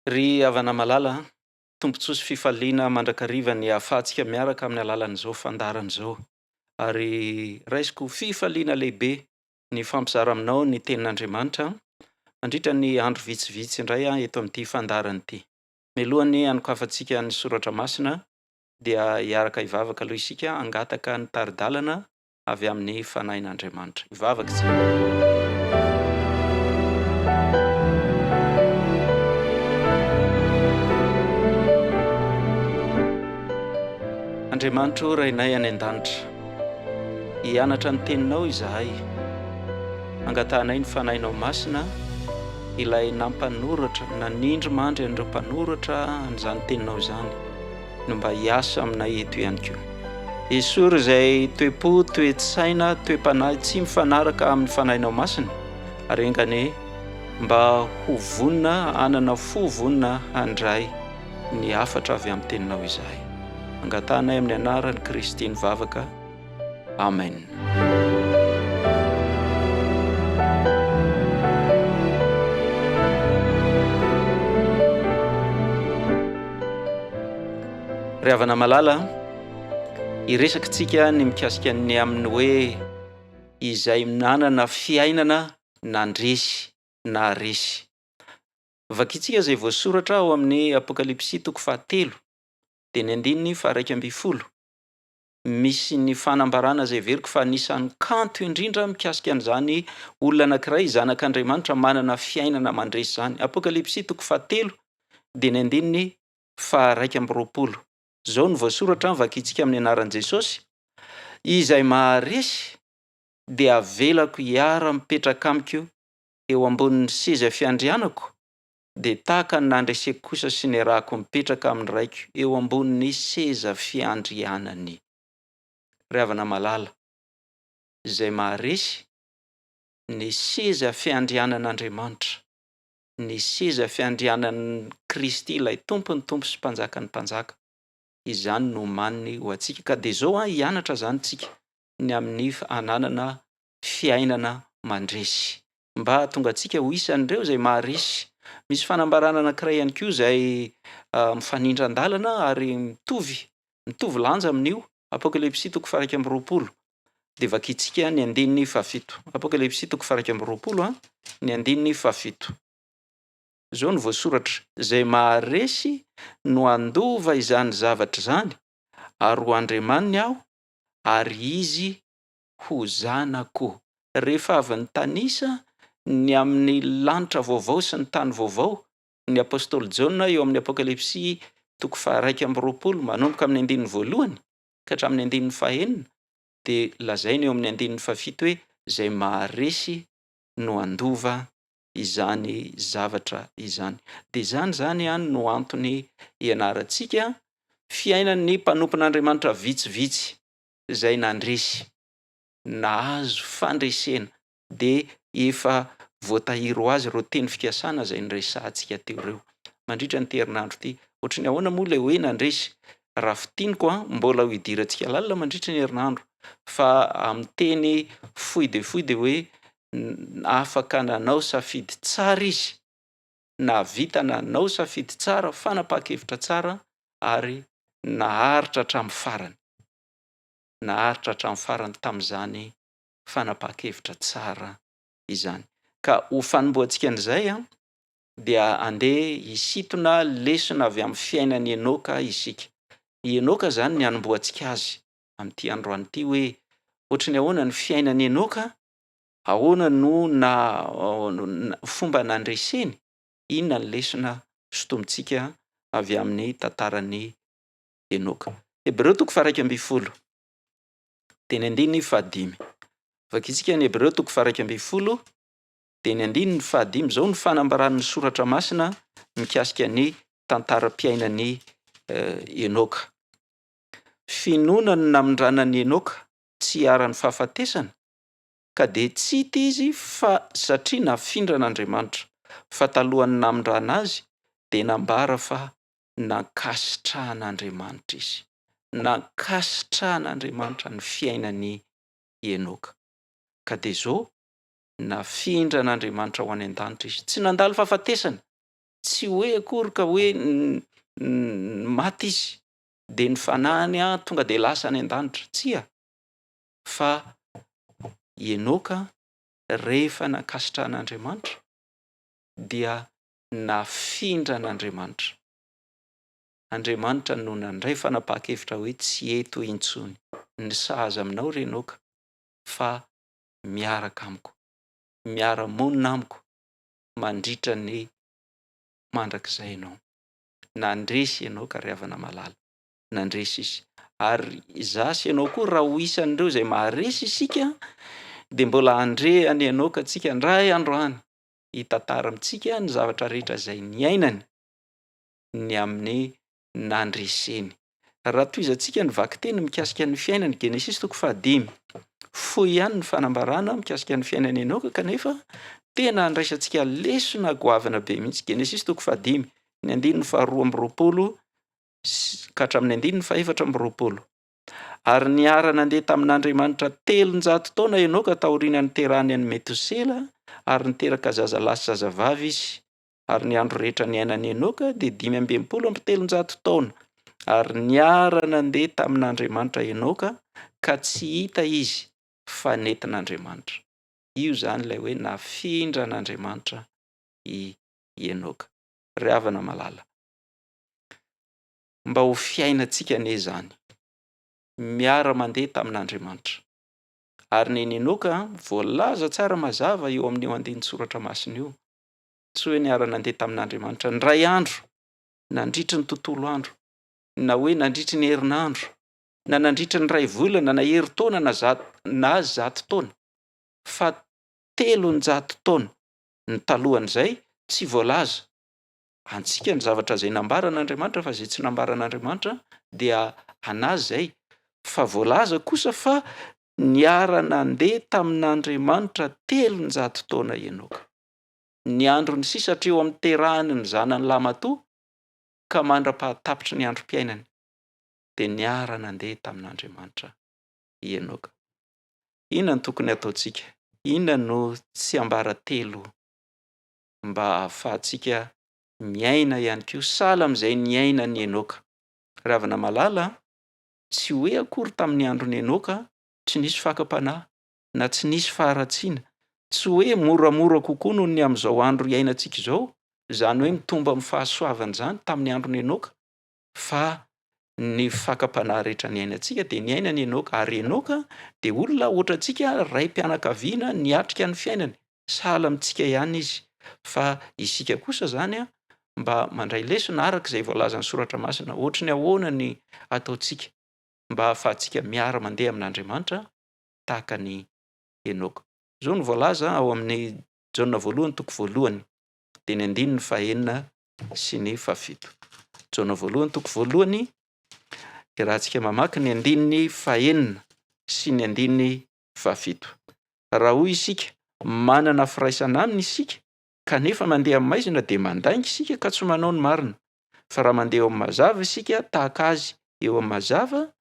Ry havana malala a, tombontsoa sy fifaliana mandrakariva ny ahafahantsika miaraka amin'ny alalan'izao fandaharana izao. Ary raisiko ho fifaliana lehibe ny hifampizara aminao ny tenin'Andriamanitra mandritra ny andro vitsivitsy indray eto amin'ity fandaharana ity. Mialohan'ny hanokafantsika ny soratra masina dia hiaraka hivavaka aloha isika hangataka ny tari-dalana avy amin'ny Fanahin'Andriamanitra. Hivavaka isika. Andriamanitra o, Rainay any an-danitra, hianatra ny Teninao izahay. Angatahanay ny Fanahinao Masina, ilay nampanoratra, nanindry mandry an'ireo mpanoratra an'izany Teninao izany. no mba hiasa aminay eto ihany koa. Esory izay toe-po, toe-tsaina, toe-panahy tsy mifanaraka amin'ny Fanahinao Masina, ary enga anie mba ho vonona hanana fo vonona handray ny hafatra avy amin'ny Teninao izahay. Angatahanay amin'ny anaran'i Kristy ny vavaka. Amen. Ry havana malala, hiresaka tsika ny mikasika ny amin'ny hoe izay nanana fiainana nandresy na resy. Vakintsika izay voasoratra ao amin'ny Apokalypsy toko fahatelo, dia ny andininy faha 11. Misy ny fanambarana izay heveriko fa anisan'ny kanto indrindra mikasika an'izany olona anankiray zanak'Andriamanitra manana fiainana mandresy izany. Apokalypsy toko fahatelo dia ny andininy faha-21. Izao no voasoratra, vakintsika amin'ny anaran'i Jesosy, Izay maharesy dia avelako hiara-mipetraka amiko eo ambonin'ny seza fiandrianako, dia tahaka ny nandreseko kosa sy niarahako mipetraka amin'ny Raiko eo ambonin'ny seza fiandrianany. Ry havana malala, izay maharesy ny seza fiandrianan'Andriamanitra, ny seza fiandrianan'i Kristy ilay Tompon'ny tompo sy Mpanjakan'ny mpanjaka, izany no omaniny ho antsika. Ka dia izao an, hianatra izany tsika ny amin'ny hananana fiainana mandresy. Mba hahatonga antsika ho isan'ireo izay maharesy. Misy fanambarana anankiray ihany koa izay mifanindran-dalana ary mitovy, mitovy lanja amin'io, Apokalypsy toko faha-21. Dia vakintsika ny andininy fahafito. Apokalypsy toko faha-21, ny andininy fahafito. Izao no voasoratra, Izay maharesy no handova izany zavatra izany, ary ho Andriamaniny Aho, ary izy ho zanako. Rehefa avy nitanisa ny amin'ny lanitra vaovao sy ny tany vaovao ny apostoly Jaona eo amin'ny Apokalypsy toko faha-21 manomboka amin'ny andininy voalohany ka hatramin'ny andininy fahenina dia lazainy eo amin'ny andininy fahafito hoe izay maharesy no handova izany zavatra izany. Dia izany izany no antony ianarantsika fiainan'ny mpanompon'Andriamanitra vitsivitsy izay nandresy, nahazo fandresena, dia efa voatahiry ho azy ireo teny fikasana izay noresahantsika teo ireo. Mandritra an'ity herinandro ity, ohatry ny ahoana moa ilay hoe nandresy? Raha fintiniko an, mbola ho idirantsika lalina mandritra ny herinandro, fa amin'ny teny fohy dia fohy dia hoe afaka nanao safidy tsara izy, nahavita nanao safidy tsara, fanapahan-kevitra tsara ary naharitra hatramin'ny farany. Naharitra hatramin'ny farany tamin'izany fanapahan-kevitra tsara izany. Ka ho fanombohantsika an'izay dia andeha hisintona lesona avy amin'ny fiainan'i Enoka isika. I Enoka izany ny hanombohantsika azy amin'ity androany ity hoe ohatry ny ahoana ny fiainan'i Enoka, ahoana no na fomba nandreseny, inona ny lesona sintomintsika avy amin'ny tantaran'i Enoka. Hebreo toko faha-11, teny andininy fahadimy. Vakintsika ny Hebreo toko faha-11, teny andininy fahadimy. Izao no fanambaran'ny soratra masina mikasika ny tantaram-piainan'i Enoka. Finoana no namindrana an'i Enoka tsy hiharan'ny fahafatesana, ka dia tsy hita izy fa satria nafindran'Andriamanitra, fa talohan'ny namindrana azy dia nambara fa nankasitrahan'Andriamanitra izy. Nankasitrahan'Andriamanitra ny fiainan'i Enoka. Ka dia izao, nafindran'Andriamanitra ho any an-danitra izy. Tsy nandalo fahafatesana. Tsy hoe akory ka hoe maty izy dia ny fanahiny tonga dia lasa any an-danitra. Tsia, fa i Enoka rehefa nankasitrahan'Andriamanitra dia nafindran'Andriamanitra. Andriamanitra no nandray fanapahan-kevitra hoe tsy eto intsony ny sahaza aminao ry Enoka fa miaraka amiko, miara-monina amiko mandritra ny mandrakizay ianao. Nandresy Enoka ry havana malala, nandresy izy. Ary izaho sy ianao koa raha ho isan'ireo izay maharesy isika dia mbola handre an'i Enoka tsika indray andro any hitantara amintsika ny zavatra rehetra izay niainany ny amin'ny nandreseny. Raha tohizantsika ny vakiteny mikasika ny fiainany, Genesisy toko fahadimy, fohy ihany ny fanambarana mikasika ny fiainan'i Enoka kanefa tena andraisantsika lesona goavana be mihitsy. Genesisy toko fahadimy, ny andininy faharoa amby roapolo ka hatramin'ny andininy fahefatra amby roapolo. Ary niara-nandeha tamin'Andriamanitra 300 taona Enoka taoriana niterahany an'i Metosela, ary niteraka zazalahy sy zazavavy izy. Ary ny andro rehetra niainan'i Enoka dia 365 taona. Ary niara-nandeha tamin'Andriamanitra Enoka, ka tsy hita izy, fa nentin'Andriamanitra. Io izany ilay hoe nafindran'Andriamanitra i Enoka. Ry havana malala, mba ho fiainantsika anie izany, miara-mandeha tamin'Andriamanitra. Ary ny an'i Enoka voalaza tsara mazava eo amin'io andinin-tsoratra masina io, tsy hoe niara-nandeha tamin'Andriamanitra indray andro nandritry ny tontolo andro, na hoe nandritry ny herinandro, na nandritry ny iray volana, na herintaona, na zato, na zato taona, fa 300 taona. Ny talohan'izay tsy voalaza. Antsika ny zavatra izay nambaran'Andriamanitra fa izay tsy nambaran'Andriamanitra dia an'azy izay. Fa voalaza kosa fa niara-nandeha tamin'Andriamanitra 300 taona Enoka. Ny androny sisa hatreo amin'ny terahany ny zanany lahimatoa ka mandra-pahatapitry ny androm-piainany dia niara-nandeha tamin'Andriamanitra i Enoka. Inona no tokony hataontsika? Inona no tsiambaratelo mba hahafahantsika miaina ihany koa sahala amin'izay niainan'i Enoka? Ry havana malala, tsy hoe akory tamin'ny andron'i Enoka tsy nisy fakam-panahy na tsy nisy faharatsiana, tsy hoe moramora kokoa noho ny amin'izao andro iainantsika izao, izany hoe mitombo amin'ny fahasoavana izany tamin'ny andron'i Enoka, fa ny fakam-panahy rehetra niainantsika dia niainan'i Enoka, ary Enoka dia olona ohatrantsika, raim-pianakaviana niatrika ny fiainany, sahala amintsika ihany izy, fa isika kosa izany mba mandray lesona araka izay voalazan'ny soratra masina, ohatry ny ahoana ny ataontsika mba hahafahantsika miara-mandeha amin'Andriamanitra tahaka an'i Enoka. Izao no voalaza ao amin'ny Jaona voalohany toko voalohany, dia ny andininy fahenina sy ny fahafito. Jaona voalohany toko voalohany, iarahantsika mamaky ny andininy fahenina sy ny andininy fahafito. Raha hoy isika, manana firaisana aminy isika, kanefa mandeha amin'ny maizina dia mandainga isika ka tsy manao ny marina. Fa raha mandeha eo amin'ny mazava isika tahaka azy eo amin'ny mazava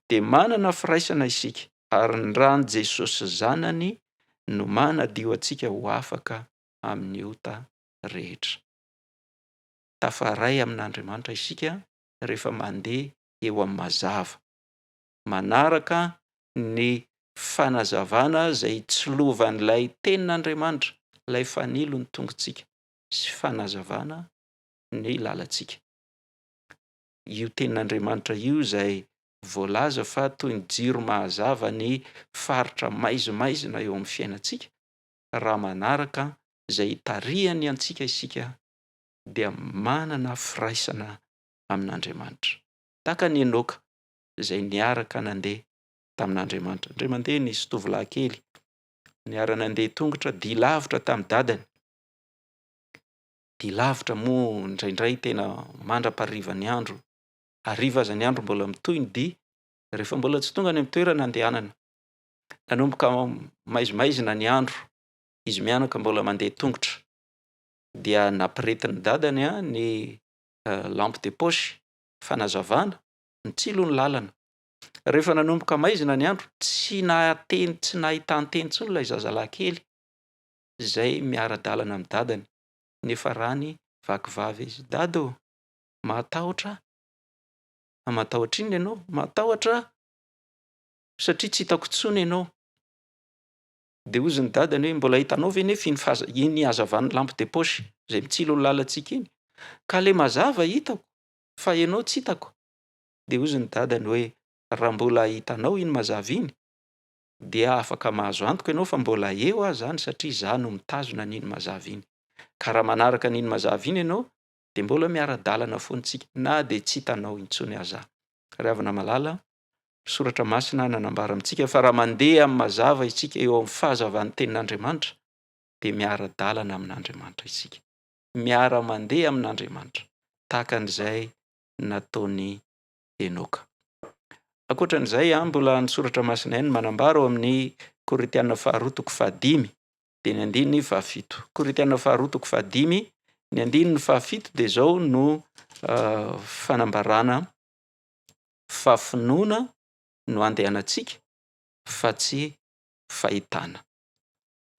dia manana firaisana isika ary ny ran'i Jesosy Zanany no manadio antsika ho afaka amin'ny ota rehetra. Tafaray amin'Andriamanitra isika rehefa mandeha eo amin'ny mazava, manaraka ny fanazavana izay tsilovan'ilay Tenin'Andriamanitra, ilay fanilo ny tongotsika sy fanazavana ny lalantsika. Io Tenin'Andriamanitra io izay voalaza fa toy ny jiro mahazava ny faritra maizimaizina eo amin'ny fiainantsika, raha manaraka izay itarihany antsika isika dia manana firaisana amin'Andriamanitra. Tahaka an'i Enoka izay niaraka nandeha tamin'Andriamanitra. Indray mandeha nisy tovolahy kely niara-nandeha tongotra dia lavitra tamin'ny dadany. Dia lavitra moa indraindray tena mandra-paharivan'ny andro. Hariva aza ny andro mbola mitohy ny dia rehefa mbola tsy tonga any amin'ny toerana andehanana. Nanomboka maizimaizina ny andro, izy mianaka mbola mandeha tongotra. Dia nampiretin'ny dadany ny lampe de poche, fanazavana, nitsilo ny lalana. Rehefa nanomboka maizina ny andro, tsy nahateny, tsy nahitan-teny intsony ilay zazalahy kely izay miara-dalana amin'ny dadany, nefa rany Vaky vava izy, Dada ô, mahatahotra aho. Fa matahotra inona ianao? Matahotra aho satria tsy hitako intsony ianao. Dia hozy ny dadany hoe, mbola hitanao ve nefa iny fahaza- iny hazavan'ny lampe de poche izay mitsilo ny lalantsika iny? Ka ilay mazava hitako fa ianao tsy hitako. Dia hozy ny dadany hoe, raha mbola hitanao iny mazava iny dia afaka mahazo antoka ianao fa mbola eo aho izany satria izaho no mitazona an'iny mazava iny. Ka raha manaraka an'iny mazava iny ianao dia mbola miara-dalana foana isika na dia tsy hitanao intsony aza aho. Ry havana malala, Soratra Masina nanambara amintsika fa raha mandeha amin'ny mazava isika eo amin'ny fahazavan'ny Tenin'Andriamanitra dia miara-dalana amin'Andriamanitra isika. Miara-mandeha amin'Andriamanitra tahaka an'izay nataon'i Enoka. Ankoatra an'izay, mbola ny Soratra Masina ihany no manambara ao amin'ny Korintiana faharoa toko fahadimy dia ny andininy fahafito. Korintiana faharoa toko fahadimy, ny andininy fahafito dia izao no fanambarana fa finoana no andehanantsika fa tsy fahitana.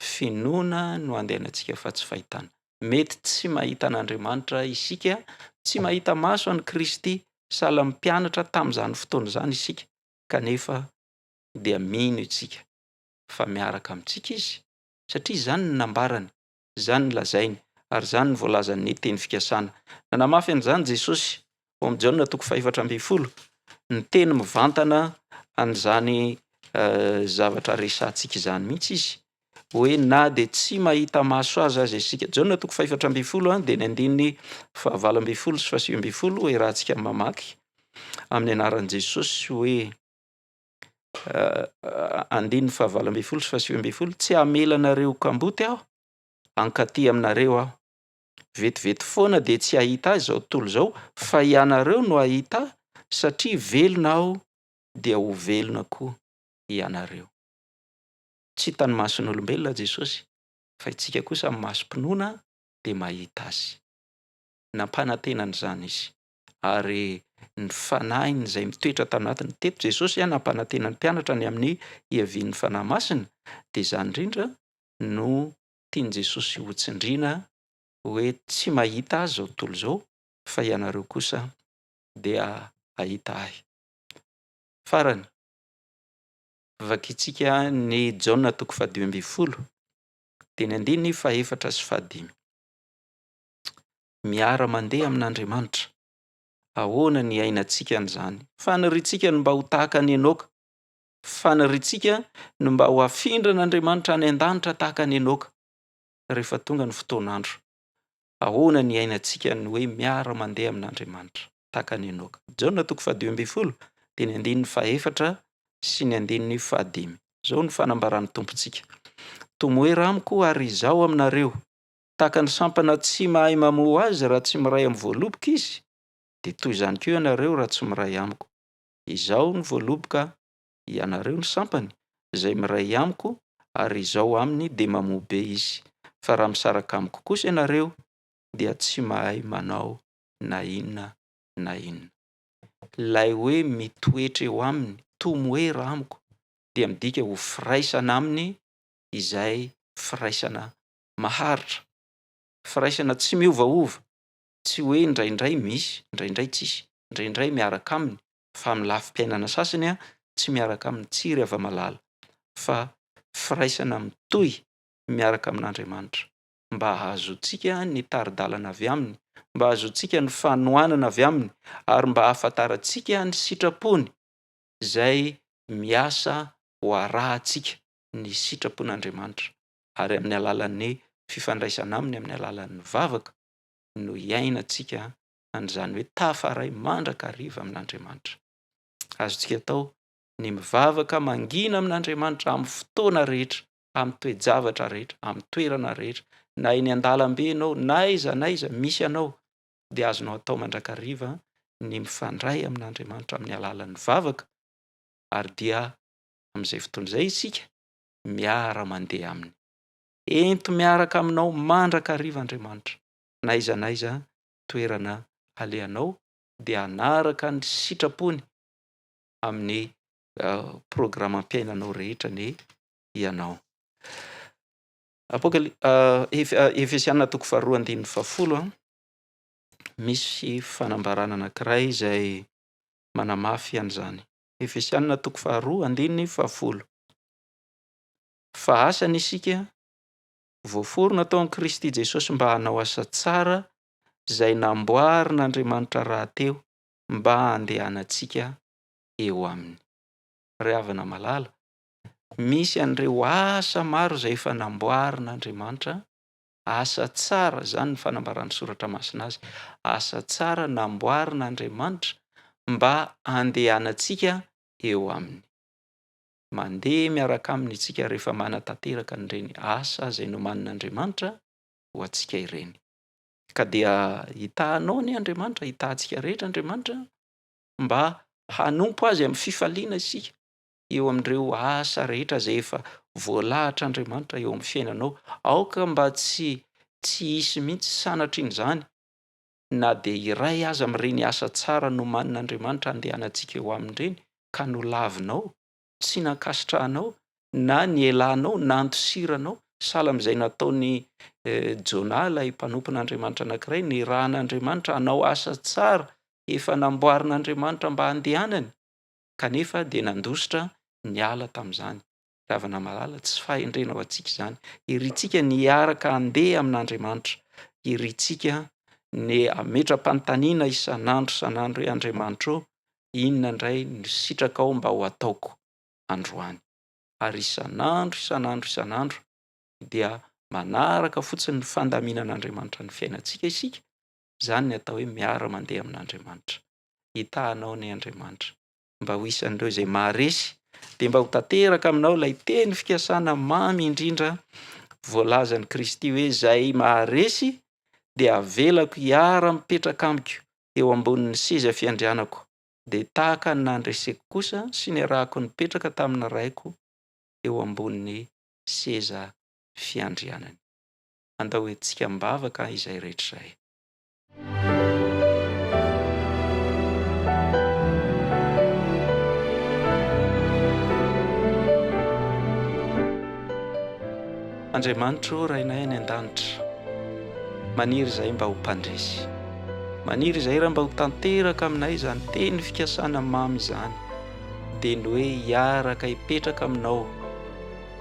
Finoana no andehanantsika fa tsy fahitana. Mety tsy mahita an'Andriamanitra isika, tsy mahita maso an'i Kristy sahala amin'ny mpianatra tamin'izany fotoana izany isika, kanefa dia mino isika fa miaraka amintsika Izy, satria izany no nambarany, izany no lazainy, ary izany no voalazan'ny teny fikasana. Nanamafy an'izany Jesosy ao amin'ny Jaona toko fahefatra ambin'ny folo, niteny mivantana an'izany zavatra resahantsika izany mihitsy Izy, hoe na dia tsy mahita maso Azy aza isika. Jaona toko fahefatra ambin'ny folo dia ny andininy fahavalo ambin'ny folo sy fahasivy ambin'ny folo, iarahantsika mamaky amin'ny anaran'i Jesosy hoe. andininy fahavalo ambin'ny folo sy fahasivy ambin'ny folo, Tsy hamela anareo ho kamboty aho, hankaty aminareo aho. Vetivety foana dia tsy hahita ahy izao tontolo izao, fa ianareo no hahita ahy, satria velona aho dia ho velona koa ianareo. Tsy hitan'ny mason'olombelona Jesosy, fa isika kosa amin'ny masom-pinoana dia mahita Azy. Nampanantena an'izany Izy. Ary ny Fanahiny izay mitoetra tanatiny. Teto Jesosy nampanantena ny mpianatra ny amin'ny hiavian'ny Fanahy Masina, dia izany indrindra no tian'i Jesosy hotsindriana hoe tsy mahita Azy izao tontolo izao fa ianareo kosa dia hahita Ahy. Farany, vakintsika ny Jaona toko fahadimy ambin'ny folo, dia ny andininy fahefatra sy fahadimy. Miara-mandeha amin'Andriamanitra. Ahoana ny iainantsika an'izany? Faniriantsika ny mba ho tahaka an'i Enoka. Faniriantsika ny mba ho afindran'Andriamanitra any an-danitra tahaka an'i Enoka, rehefa tonga ny fotoan'andro. Ahoana ny iainantsika ny hoe miara-mandeha amin'Andriamanitra, tahaka an'i Enoka? Jaona toko fahadimy ambin'ny folo, dia ny andininy fahefatra sy ny andininy fahadimy. Izao no fanambaran'ny Tompontsika, Tomoera amiko ary izaho aminareo. Tahaka ny sampana tsy mahay mamoa azy raha tsy miray amin'ny voaloboka izy, dia toy izany koa ianareo raha tsy miray amiko. Izaho no voaloboka, ianareo no sampany, izay miray amiko ary izaho aminy dia mamoa be izy. Fa raha misaraka amiko kosa ianareo, dia tsy mahay manao na inona na inona. Ilay hoe mitoetra eo aminy, tomoera amiko, dia midika ho firaisana aminy izay firaisana maharitra, firaisana tsy miovaova, tsy hoe indraindray misy, indraindray tsisy, indraindray miaraka aminy, fa amin'ny lafim-piainana sasany tsy miaraka aminy, tsia ry hava-malala, fa firaisana mitohy miaraka amin'Andriamanitra, mba hahazoantsika ny tari-dalana avy aminy, mba hahazoantsika ny fanohanana avy aminy, ary mba hahafantarantsika ny sitrapony izay miasa ho arahantsika ny sitrapon'Andriamanitra. ary amin'ny alalan'ny fifandraisana aminy amin'ny alalan'ny vavaka no iainantsika an'izany hoe tafaray mandrakariva amin'Andriamanitra. Azontsika atao ny mivavaka mangina amin'Andriamanitra amin'ny fotoana rehetra, amin'ny toe-javatra rehetra, amin'ny toerana rehetra, na eny an-dalambe ianao, na aiza na aiza misy anao, dia azonao atao mandrakariva ny mifandray amin'Andriamanitra amin'ny alalan'ny vavaka, ary dia amin'izay fotoana izay isika miara-mandeha aminy. Ento miaraka aminao mandrakariva Andriamanitra, na aiza na aiza toerana alehanao dia hanaraka ny sitrapony amin'ny programam-piainanao rehetra anie ianao. Apokaly- Efesiana toko faharoa andininy fahafolo. Misy fanambarana anankiray izay manamafy an'izany. Efesianina toko faharoa andininy fahafolo. Fa asany isika, voaforona tao amin'i Kristy Jesosy mba hanao asa tsara izay namboarin'Andriamanitra rahateo mba handehanantsika eo aminy. Ry havana malala, misy an'ireo asa maro izay efa namboarin'Andriamanitra, asa tsara, izany ny fanambaran'ny Soratra Masina azy, asa tsara namboarin'Andriamanitra mba handehanantsika eo aminy. Mandeha miaraka aminy isika rehefa manatanteraka an'ireny asa izay nomanin'Andriamanitra ho antsika ireny. Ka dia hitahanao anie Andriamanitra, hitahantsika rehetra Andriamanitra mba hanompo Azy amin'ny fifaliana isika eo amin'ireo asa rehetra izay efa voalahatr'Andriamanitra eo amin'ny fiainanao. Aoka mba tsy tsy hisy mihitsy sanatrian'izany na dia iray aza amin'ireny asa tsara nomanin'Andriamanitra handehanantsika eo aminy ireny ka nolavinao, tsy nankasitrahanao, na nielanao, nandosiranao, sahala amin'izay nataon'i Jonah ilay mpanompon'Andriamanitra anankiray, nirahan'Andriamanitra hanao asa tsara efa namboarin'Andriamanitra mba handehanany, kanefa dia nandositra niala tamin'izany. Ry havana malala, tsy fahendrena ho antsika izany. Irintsika ny hiaraka handeha amin'Andriamanitra. Irintsika ny hametra-panontaniana isan'andro isan'andro hoe Andriamanitra ô, inona indray no sitrakao mba ho ataoko androany? Ary isan'andro isan'andro isan'andro dia manaraka fotsiny ny fandaminan'Andriamanitra ny fiainantsika isika. Izany ny atao hoe miara-mandeha amin'Andriamanitra. Hitahanao anie Andriamanitra mba ho isan'ireo izay maharesy, dia mba ho tanteraka aminao ilay teny fikasana mamy indrindra voalazan'i Kristy hoe izay maharesy dia avelako hiara-mipetraka amiko eo ambonin'ny seza fiandrianako, dia tahaka ny nandreseko kosa sy niarahako nipetraka tamin'ny Raiko eo ambonin'ny seza fiandrianany. Andao entintsika am-bavaka izay rehetra izay. Andriamanitro Rainay any an-danitra, maniry izahay mba ho mpandresy. Maniry izahay raha mba ho tanteraka aminay izany teny fikasana mamy izany, dia ny hoe hiaraka hipetraka aminao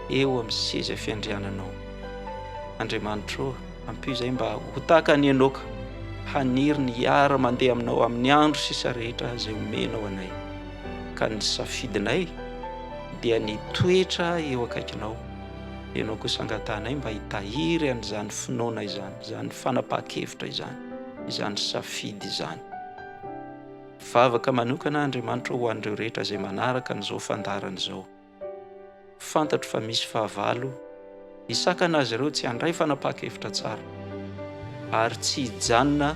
eo amin'ny seza fiandriananao. Andriamanitro ô, ampio izahay mba ho tahaka an'i Enoka, haniry ny hiara-mandeha aminao amin'ny andro sisa rehetra izay omenao anay. Ka ny safidinay dia ny hitoetra eo akaikinao. Ianao kosa angatahanay mba hitahiry an'izany finoana izany, izany fanapahan-kevitra izany, izany safidy izany. Vavaka manokana Andriamanitra ho an'ireo rehetra izay manaraka an'izao fandaharana izao. Fantatro fa misy fahavalo hisakana azy ireo tsy handray fanapahan-kevitra tsara ary tsy hijanona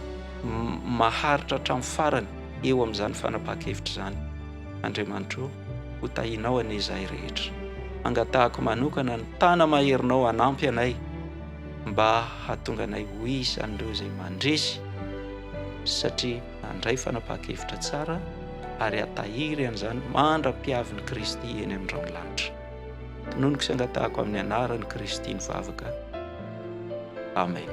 maharitra hatramin'ny farany eo amin'izany fanapahan-kevitra izany. Andriamanitro ô, ho tahinao anie izahay rehetra. Angatahako manokana ny tana-maherinao hanampy anay mba hahatonga anay ho isan'ireo izay mandresy satria nandray fanapahan-kevitra tsara ary hatahiry an'izany mandra-piavin'i Kristy eny amin'ny rahon'ny lanitra. Tononiko sy angatahako amin'ny anaran'i Kristy ny vavaka. Amen.